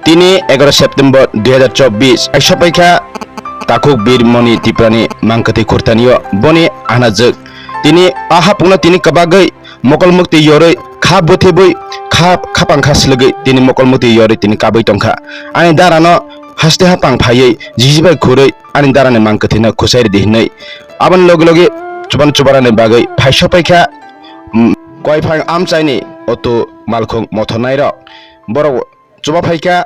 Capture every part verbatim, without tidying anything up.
Tini egaroh September dui hazar chobbish, aisa paikha takhuk Bir Moni Tiprani mangkwthwi khurtanio boni anajwk. Tini a hapungno tini kwbagwi mokol mukti yorwi kha bwthibwi kha khapang kha swlwgwi tini mokol mukti yorwi tini kabwi tongkha. Ani darano haste hapang phaiwi jijibai khurwi ani darani mangkwthwino khwchai ridi hinwi. Aboni logi logi chuban chubarani bagwi phaisa paikha, mm, koiphang amchaini otu malkhung mothornairok. Borok chuba phaikha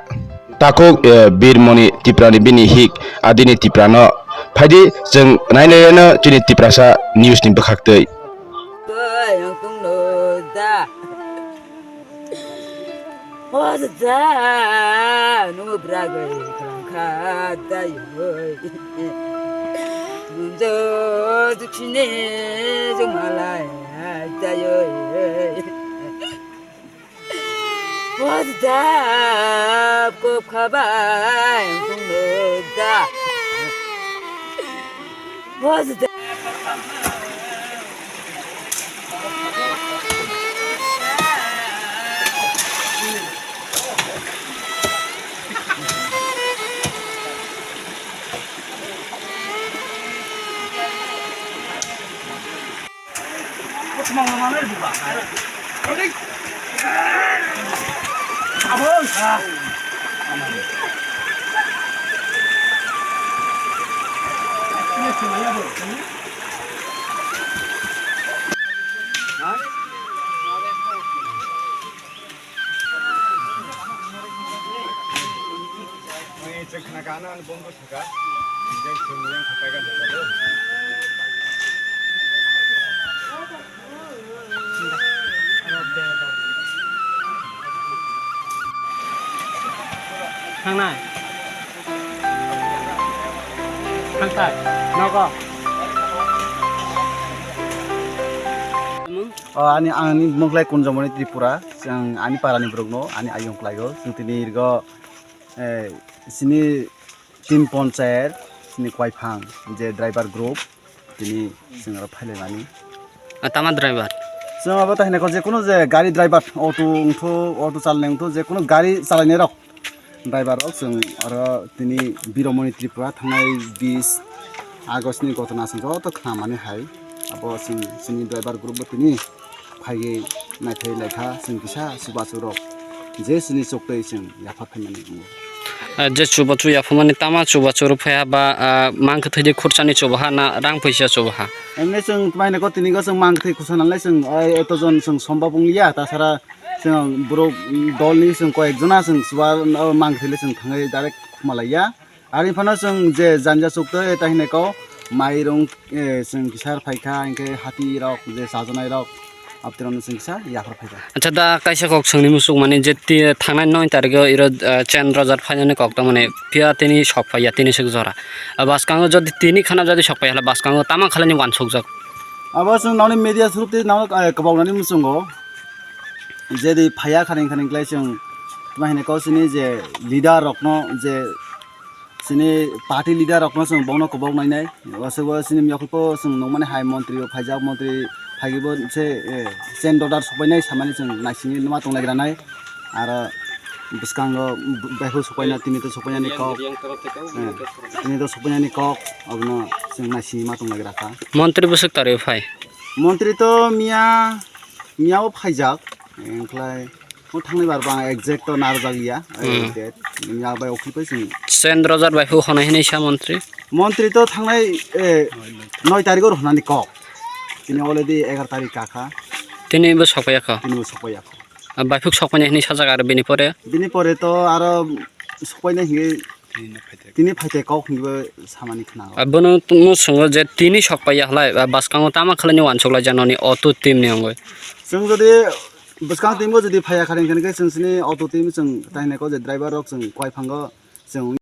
takhuk, eh, Bir Moni Tiprani bini hik adini Tiprano phaidi chwng nainai reno chini Tiprasa news ni bwkhaktwi. O da, nungbo bwragwi khwlangkha dayoi. Nungjo dukhine jongmalai dayoi. O da, kok khabai tongno da. O da. Thangnai. Thangthai. Nogo. O, ani, ani mokhlai Kunjamoni Tripura. Chwng ani parani borokno, ani ayung khlaio. Chwng tini irgo, eh, sini team ponchayat, sini koiphang, je driver group, tini chwng aro phailaimani. Ah, tama driver? Chwng abo tahina ko je kuno je gari driver, auto wngthu, auto chalnai wngthu, je kuno gari chalainai rok. Driver rok chwng oro tini Bir Moni Tripura thangnai bis August ni gotona chwng joto khnamani hai abo chwng chini driver group bo tini phaiwi naithai laikha chwng kisa chubachu rok je chini choktwi chwng yapha phaimani wngo. Ah, je chubachu yaphumani tama chubachu rw phaiha ba, ah, mangkwthwi di khurchani chubaha na rang puisa chubaha? Emni chwng tmainiko tini go chwng mangkwthwi khursa nanglai chwng, eh, eto jon chwng sombab wngliya tasara Chwng borok, mm, dolni chwng koyek jona chwng chuba, o, mangthile chwng thangwi direct khuma laiya. Ari phano chwng je janja chukto, e, tahine ko mairung, e, chwng kisar phaikha, hinkhe hati rok je chajanai rok, abtwrwngno chwng kisa yaphar phaikha. Acha, da kaisa kok swngni muchung mani je ti-, thangnai noi tarikh o iro, e, Chendrajat phainani kok tongmani, phiya tini sok phaiya, tini swk jora. A, bwskango jodi tini khana jodi sok phaiya, bwskango tama khalani wansukjak. Abo chwng nokni media through tei nokno, e, kwbaknani muchungo. Jedi phaiya kharing kharing khlai chwng tma hino kok sini je leader rokno je sini party leader rokno chwng bokno kwbok nainai. Waswk bo sini yakhulpo chwng nukmani hai montri bo phaijak, montri phaibo se, eh, chain order sopainai samani chwng naisingwi numa tonglai granai. Aro bwskango baihu sopaina tini to sopainani kok, eh, tini to sopainani kok abono chwng naisingwi ma tonglai gra kha. Montri bwswk tarwi phai? Montri to miya Miyao phaijak, wngkhlai, o thangnai bar bang exact to narwjak ya, Hmm. Date, miya bai okhwi pai chwng. Chendrajat bai hu honai hinwi sa montri? Montri to thangnai, eh, noi tarikh o rw hwnani kok. Tini already egar tarikh kakha. Tini bo sokpaiya kho? Tini bo sokpaiya kho. Ah, baithuk sokpainai hinwi sajak aro bini pore? Bini pore to aro sokpainai hinwi Tini phaithai kok hinwi samani khna. Abono tongmo swngo je tini sok paiya halai, ba bwskango tama khlaini wansuk laijak noni auto team ni wngwi. Chwng jodi bwskang team o jodi phaiya kha hinkhe chwng sini auto team chwng tahinai kok je driver rok chwng kwai phango chwng